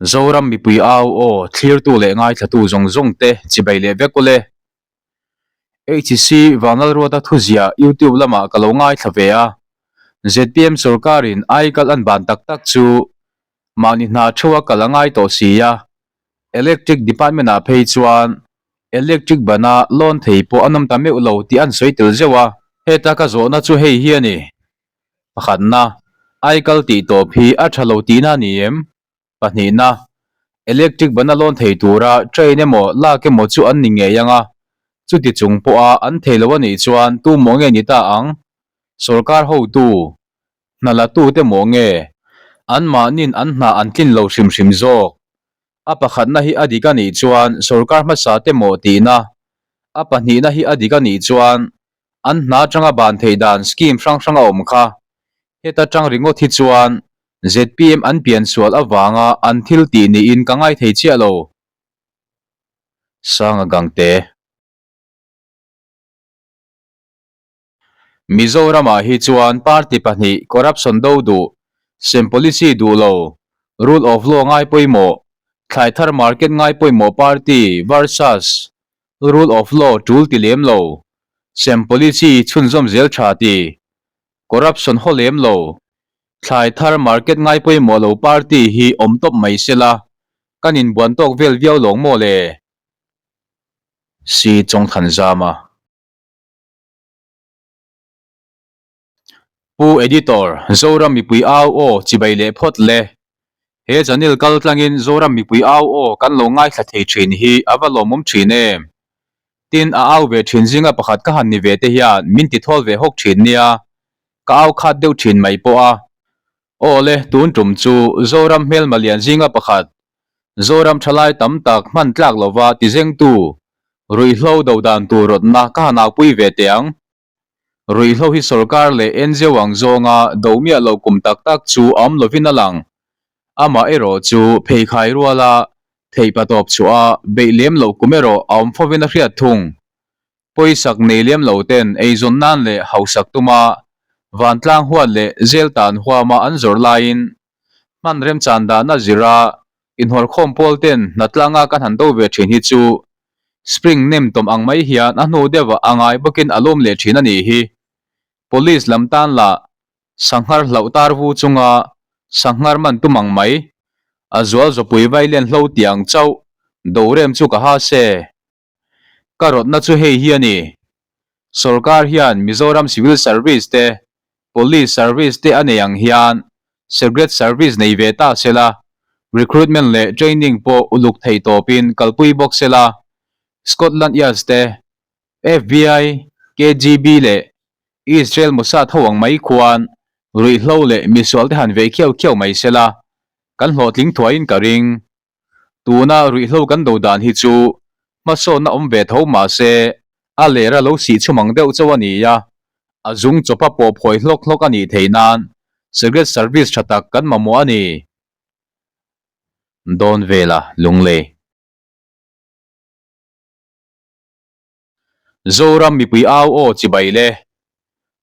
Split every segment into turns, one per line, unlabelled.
Zoram mipui au aw thlirtu leh ngaithlatu zawng zawng te chibai leh vek ule. HC Vanlalruata thuzia YouTube lamah ka lo ngaithla ve a, zpm sorkarin aikal an ban tak tak chu mahni hna theuha kal a ngai tawh si a, Electric Department ah phei chuan Electric bana loan thei pawh an awm ta meuh lo tih an sawi tel zeuh a. Heta ka zawhna chu hei hi a ni. Pakhatna, aikal tih tawp hi a tha lo tihna a ni em? Pahnihna, Electric bana lawn thei tura train emaw lak emaw chu an ni ngei ang a, chuti chung pawha an thei lo a nih chuan tu mawh nge ni ta ang? Sorkar hotu, hna la tute mawh nge? Anmahnin an hna an tlin lo hrim hrim zawk. A pakhatna hi a dik a nih chuan sorkar hmasa te mawh tihna, a pahnihna hi a dik a nih chuan an hna atanga ban theih dan scheme hrang hrang a awm kha. Heta tang ringawt hi chuan zpm an pian sual avanga an thil tih niin ka ngai thei chiah lo. Sanga Gangte. Mizoramah hi chuan party pahnih corruption do duh, sem policy duh lo, rule of law ngai pawimawh, thlai thar market ngai pawimawh party versus rule of law tul ti lem lo, sem policy chhunzawm zel tha ti, corruption haw lem lo, thlai thar market ngai pawimawh lo party hi awm tawp mai sela, kan inbuan tawk vel viau lawng maw le? Si Chawngthanzama. Pu Editor, Zoram mipui au aw chibai leh phawt le. He channel kal tlangin Zoram mipui au aw kan lo ngaithla thei thin hi a va lawmawm thin em. Tin, a au ve thin zinga pakhat ka han ni ve te hian min ti thawl ve hawk thin nia, ka au khat deuh thin mai pawh a. Aw le, tun tum chu Zoram hmelma lian zinga pakhat, Zoram thalai tam tak hman tlak lova tizengtu, ruihhlo do dan tur rawtna ka han aupui ve teh ang. Ruihhlo hi sorkar leh NGO ang zawnga do miah lo kum tak tak chu a awm lovin a lang. Amah erawh chu pheikhai ruala theihpatawp chhuah a beih lem loh kum erawh a awm fovin a hriat thung. Pawisak nei lem lo ten eizawn nan leh hausak tuma vantlang huat leh zel tan huama an zawrh laiin hman remchan dahna zira inhawrkhawm pawl ten hnatlanga kan han do ve thin hi chu spring nem tawm ang mai hian a hnu deuhah a ngai bawkin a lawm leh thin a nih hi. Police lam tan lah sanghar hlauh tar vu chunga sanghar man tum ang mai a zual zawpui vailen hlo tiang chauh do rem chu ka ha se. Ka rawtna chu hei hi a ni. Sorkar hian Mizoram Civil Service te, Police Service te a nei ang hian Secret Service nei ve ta se la, recruitment leh training pawh uluk thei tawpin kalpui bawk se la, Scotland Yards te, FBI, KGB leh Israel Mossad ho ang mai khuan ruihhlo leh misual te han vei khiau khiau mai se la, kan hlawhtling thuaiin ka ring. Tuna ruihhlo kan do dan hi chu hmasawnna awm ve tho mah se a lera lo sih chhum ang deuh chauh a ni a, a zung chawpa pawh phawi hlawk hlawk a nih theih nan Secret Service tha tak kan mamawh a ni. Dawn vela Lunglei. Zoram mipui au aw chibai le.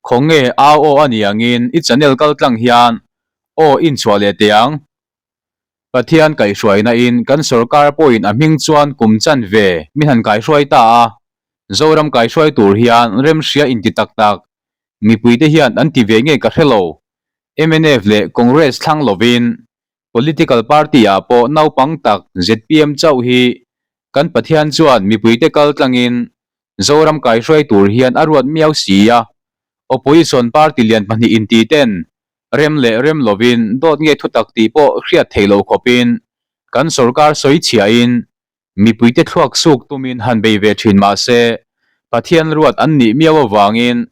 Khawnge au aw a ni angin i channel kal tlang hian aw inchhuah leh teh ang. Pathian kaihhruaina in kan sorkar pawhin a hming chuan kum chan ve min han kaihhruai ta a, Zoram kaihhruai tur hian remhria inti tak tak mipuite hian an ti ve nge ka hre lo. Mnf leh Congress thlang lovin Political party ah pawh naupang tak zpm chauh hi kan Pathian chuan mipuite kal tlangin Zoram kaihruai tur hian a ruat miau si a, Opposition party lian pahnih inti ten rem leh rem lovin dawt nge thutak tih pawh hriat theih loh khawpin kan sorkar sawi chhiahin mipuite thluak suk tumin han bei ve thin mah se Pathian ruat an nih miau avangin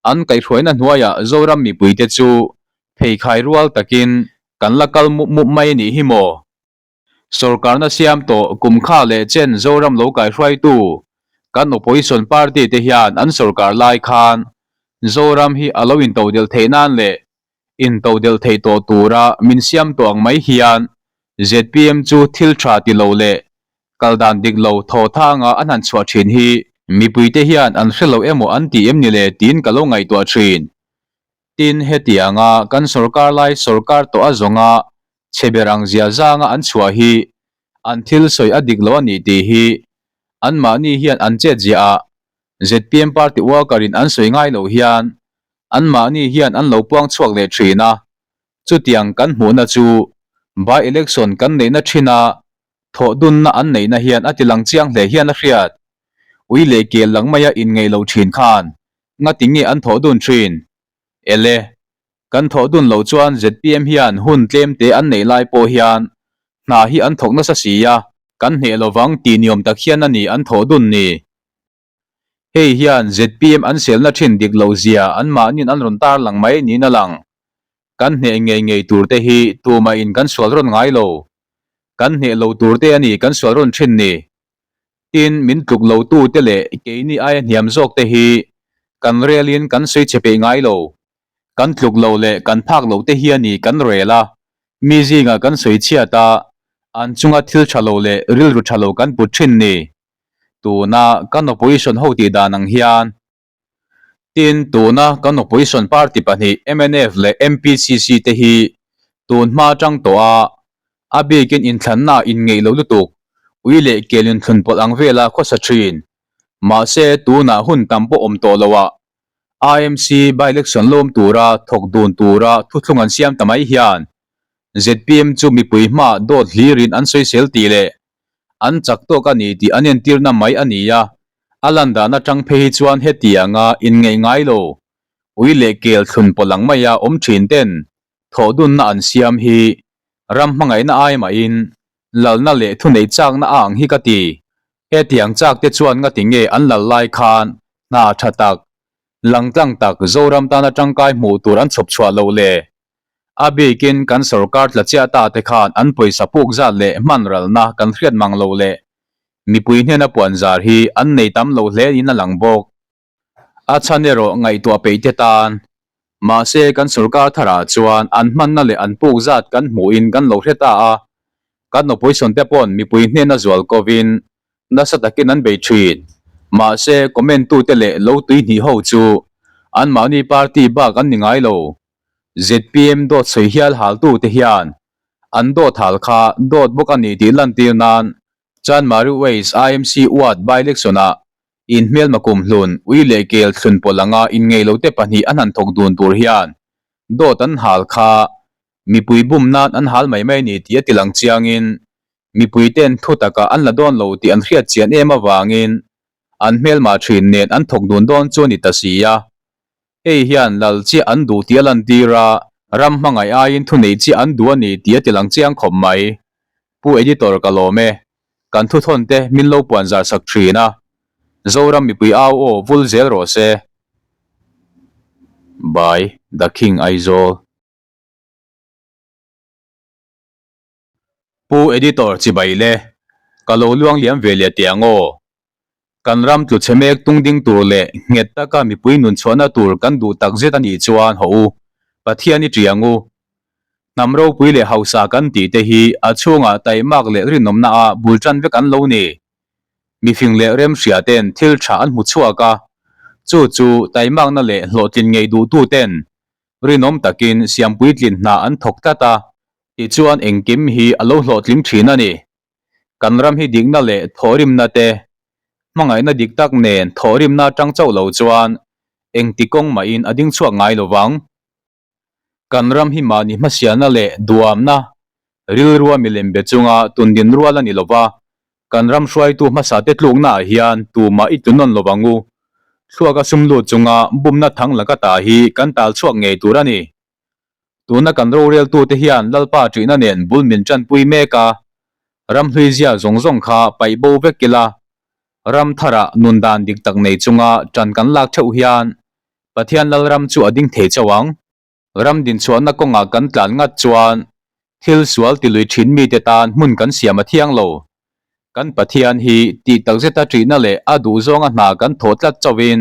an kaihhruaina hnuaiah Zoram mipuite chu pheikhai rual takin kan la kal mup mup mai nih hi maw? Sorkarna siam tawh kum kha leh chen Zoram lo kaihhruaitu kan opposition party te hian an sorkar lai khan Zoram hi a lo intodelh theih nan leh intodelh theih tawh tura min siam tawh ang mai hian zpm chu thil tha ti lo leh kal dan dik lo thaw thanga an han chhuah thin hi mipuite hian an hre lo emaw an ti em ni le tiin ka lo ngaihtuah thin. Tin, hetianga kan sorkar lai sorkar tawh a zawnga. chhe ber ang zia zanga an chhuah hi an thil sawi a dik lo a nih tih hi anmahni hian an chet ziah ah zpm party worker in an sawi ngai lo hian anmahni hian an lo puang chhuak leh thin a, chutiang kan hmuhna chu by election kan neihna thin a thawh dunna an neihna hian a ti lang chiang hle hian a hriat. Ui leh kel lang maia inngeih lo thin khan ngati nge an thawh dun thin? Ele, kan thawh dun loh chuan zpm hian hun tlem te an neih lai pawh hian hna hi an thawk nasa si a, kan hneh lovang tih niawm tak hian a ni an thawh dun ni. Hei hian zpm an selna thin dik loh zia anmahniin an rawn tarlang mai niin a lang. Kan hneh ngei ngei tur te hi tumahin kan sual rawn ngai lo. Kan hneh lo tur te a ni kan sual rawn thin ni. Tin, min tluk lo tu te leh keini aia hniam zawk te hi kan relin kan sawi che peih ngai lo. Kan tluk lo leh kan phak lo te hi a ni kan rel a, mi zingah kan sawi chhiat a, an chunga thil tha lo leh rilru tha lo kan put thin ni. Tuna kan opposition ho tih dan ang hian. Tin, tuna kan opposition party pahnih mnf leh MPCC te hi tun hma atang tawh a, a bikin inthlanna a inngeih lo lutuk, ui leh kel inthlun pawlh ang vela khawsa thin. Mahse, tunah hun tam pawh awm tawh lo ah IMC by-election lawm tura thawk dun tura thuthlung an siam ta mai hian zpm chu mipui hmaah dawt hlirin an sawisel tih leh an chak tawk a ni tih an entirna mai a ni a, a lan dan atang phei hi chuan hetianga inngeih ngai lo, ui leh kel thlun pawlh ang maia awm thin ten thawh dunna an siam hi ram hmangaihna ai mahin lalna leh thuneih chakna a ang hi ka ti. Hetiang chak te chuan ngati nge an lal lai khan hna tha tak, langtlang tak Zoram tana tangkai hmuh tur an chhawp chhuah loh le? A bikin kan sorkar tla chiah ta te khan an pawisa puk zat leh hman ralna kan hriat mang lo leh mipui hnena puan zar hi an nei tam lo hle in a lang bawk. A chhan erawh ngaihtuah peih te tan. Mahse kan sorkar tharah chuan an hmanna leh an puk zat kan hmuhin kan lo hre ta a, kan opposition te pawn mipui hnena zual kovin nasa takin an bei thin. Mahse comment tute leh lo tui hnih ho chu anmahni party bak an ni ngai lo. Zpm dawt sawi hial haltute hian an dawt hal kha dawt bawk a ni tih lantir nan Chanmari Waste IMC Ward by-election-ah inhmelma kumhlun ui leh kel thlun pawlh anga inngeih lote pahnih an han thawk dun tur hian dawt an hal kha mipui bum nan an hal mai mai a ni tih a tilang chiangin mipuiten thu takah an la dawn lo tih an hriat chian em avangin an hmelma thin nen an thawk dun dawn chu a ni ta si a. Hei hian lal chiah an duh tih a lantir a, ram hmangaih aiin thunei chiah an duh a ni tih a ti lang chiang khawp mai. Pu Editor ka lawm e, kan thuthawn te min lo puan zar sak thin a, Zoram mipui au aw vul zel rawh se. By The King Aizawl. Pu Editor chibai le, ka lo luang liam ve leh teh ang aw. Kan ram tlu chhe mek tung ding tur leh nghet taka mipui nun chhuahna tur kan duh tak zet a nih chuan haw u, Pathian i ṭi ang u. Hnam ropui leh hausa kan tih te hi a chhungah taihmak leh rinawmna ah bul ṭan vek an lo ni. Mifing leh remhria ten thil ṭha an hmu chhuak a, chu chu taihmakna leh hlawhtlin ngei duhtu ten Rinawm takin siam puitlin hna an thawk tlat a, tichuan engkim hi a lo hlawhtling thin a ni. Kan ram hi dikna leh thawhrimna te, hmangaihna dik tak nen thawhrimna atang chauh lo chuan engti kawng mahin a ding chhuak ngai lo vang. Kan ram hi mahni hmasialna leh duamna rilrua milem be chunga tundin rual a ni lo va, Kan ram hruaitu hmasa te tlukna ah hian tumah i tlunawn lo ang u. Thluaka sum lut chunga bumna thang laka ta hi kan tal chhuak ngei tur a ni. Tuna kan roreltu te hian Lalpa ṭihna nen bul min ṭanpui mek a, ram hlui zia zawng zawng kha paih bo vek ila, ram tharah nun dan dik tak nei chunga ṭan kan lak ṭheuh hian Pathian Lalram chu a ding thei chauh ang. Ram dinchhuahna kawngah kan tlan ngat chuan thil sual tilui thin mite tan hmun kan siam a thiang lo. Kan Pathian hi tih takzeta ṭihna leh a duhzawnga hna kan thawh tlat chauhin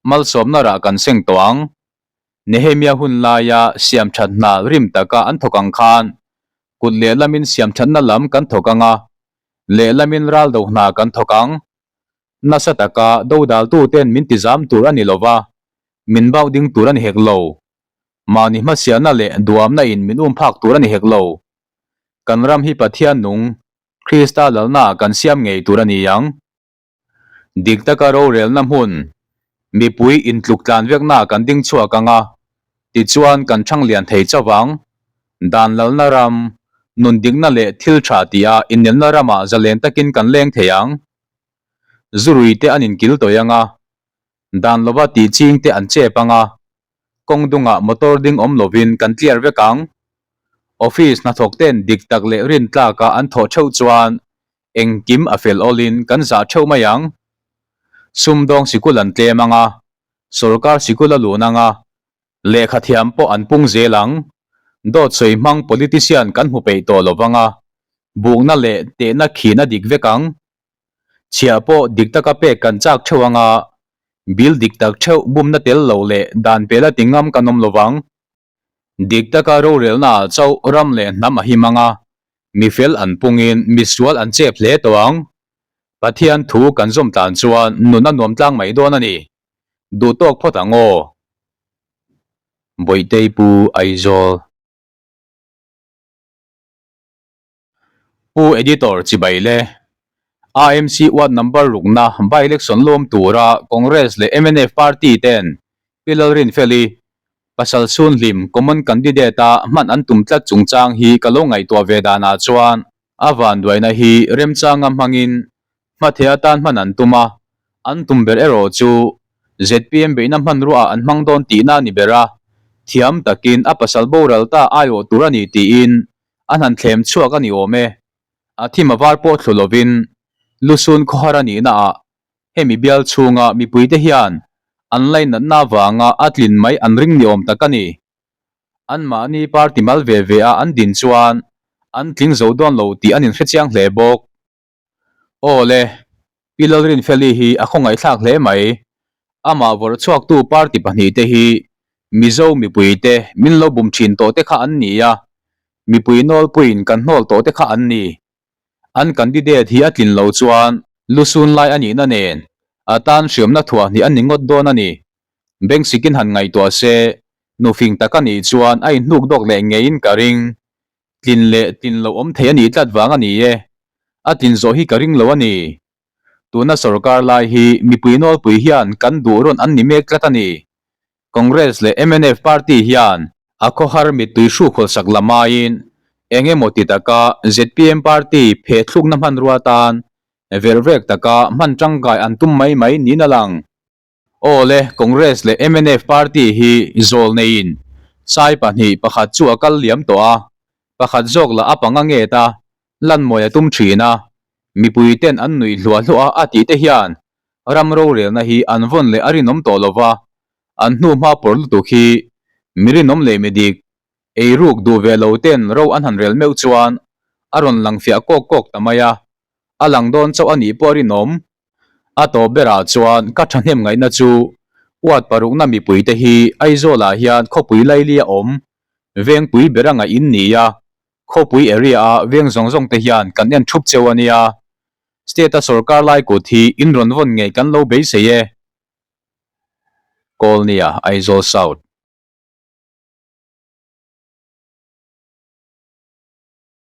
malsawmna rah kan seng tawh ang. Nehemia hun laia siamṭhat hna rim taka an thawk ang khan kut lehlamin siamṭhatna lam kan thawk ang a, lehlamin raldo hna kan thawk ang. Nasa taka dodaltuten min tizam tur a ni lo va, min bauh ding tur a ni hek lo. Mahni hmasialna leh duamna in min um phak tur a ni hek lo. Kan ram hi Pathian nung, Krista lalnaah kan siam ngei tur a ni ang. Dik taka rorelna hmun, mipui intluk tlan veknaah kan ding chhuak ang a, tichuan kan thang lian thei chauh ang. Dan lalna ram, nun dikna leh thil tha tia inelna ramah zalen takin kan leng thei ang. Zurui te an inkil tawih ang a, dan lova tih ching te an chep ang a, kawng dungah motor ding awm lovin kan tliar vek ang. Office hnathawk ten dik tak leh rintlaka an thawh theuh chuan engkim a fel awlin kan zah theuh mai ang. Sumdawng sikul an tlem ang a, sorkar sikul a lun ang a, lehkha thiam pawh an pung zel ang. Dawt sawi hmang politician kan hmu peih tawh lo vang a, bukna leh tehna khin a dik vek ang. Chhiah pawh dik taka pek kan chak theuh ang a, bill dik tak theuh bumna tel lo leh dan pela ti ngam kan awm lo vang. Dik taka rorelnaah chauh ram leh hnam a him ang a, mifel an pungin misual an chep hle tawh ang. Pathian thu kan zawm tlan chuan nun a nuam tlang mai dawn a ni. Duh tawk phawt ang aw. Bawihtei Pu Aizawl. Pu Editor Chibai le AMC ward number rukna by-election lawm tura Congress leh mnf party ten Pi Lalrinfeli pasal chhunhlim common candidate-a hman an tum tlat chungchang hi ka lo ngaihtuah ve danah chuan a vanduaina hi remchanga hmangin hmatheh atan hman an tum a, an tum ber erawh chu zpm beihna hmanruaah an hmang dawn tihna a ni ber a, thiam takin a pasal boral ta aiawh tur a ni tiin an han thlem chhuak a ni awm e. A thim a var pawh thlu lovin Lusun khawhar a nihna ah hemi bial chhunga mipuite hian an lainatna avanga a tlin mai an ring ni awm tak a ni. Anmahni party mal ve ve a an din chuan an tling zo dawn lo tih an inhrechiang hle bawk. Aw le, Pi Lalrinfeli hi a khawngaihthlak hle mai. Amah vawrh chhuaktu party pahnihte hi Mizo mipuite min lo bum thin tawh te kha an ni a, mipui nawlpuiin kan hnawl tawh te kha an ni. An candidate hi a tlin lo chuan lusun lai a nihna nen a tan hriamna thuah hnih a ni ngawt dawn a ni. Bengsikin han ngaihtuah se, nufing tak a nih chuan a inhnuk dawk leh ngeiin ka ring. Tlin leh tlin lo awm thei a nih tlat vang a ni e. A tlin zawh hi ka ring lo a ni. Tuna sorkar lai hi mipui nawlpui hian kan duh rawn an ni mek tlat a ni. Congress leh mnf party hian a khawhar mittui hrukhawl sak lam aiin eng emaw ti taka zpm party phehthlukna hmanrua tan vervek taka hman tangkai an tum mai mai niin a lang. Aw le, Congress leh mnf party hi zawl neiin sai pahnih pakhat chu a kal liam tawh a, pakhat zawk lah a panga nget a, lanmawi a tum thin a, mipui ten an nuih hluah hluah a tih te hian ram rorelna hi an vawn leh a rinawm tawh lo va, an hnuhma pawr lutuk hi mi rinawm leh mi dik, eiruk duh ve lo ten ro an han rel meuh chuan a rawn lang fiah kawk kawk ta mai a, a lang dawn chauh a nih pawh a rinawm. A tawp berah chuan ka thahnem ngaihna chu uat parukna mipuite hi Aizawlah hian khawpui laili a awm, vengpui ber a ngaih in ni a, khawpui area a veng zawng zawng te hian kan en thup cheu a nia. State a sorkar lai kut hi in rawn vawn ngei kan lo beisei e. Kawlnia, Aizawl South.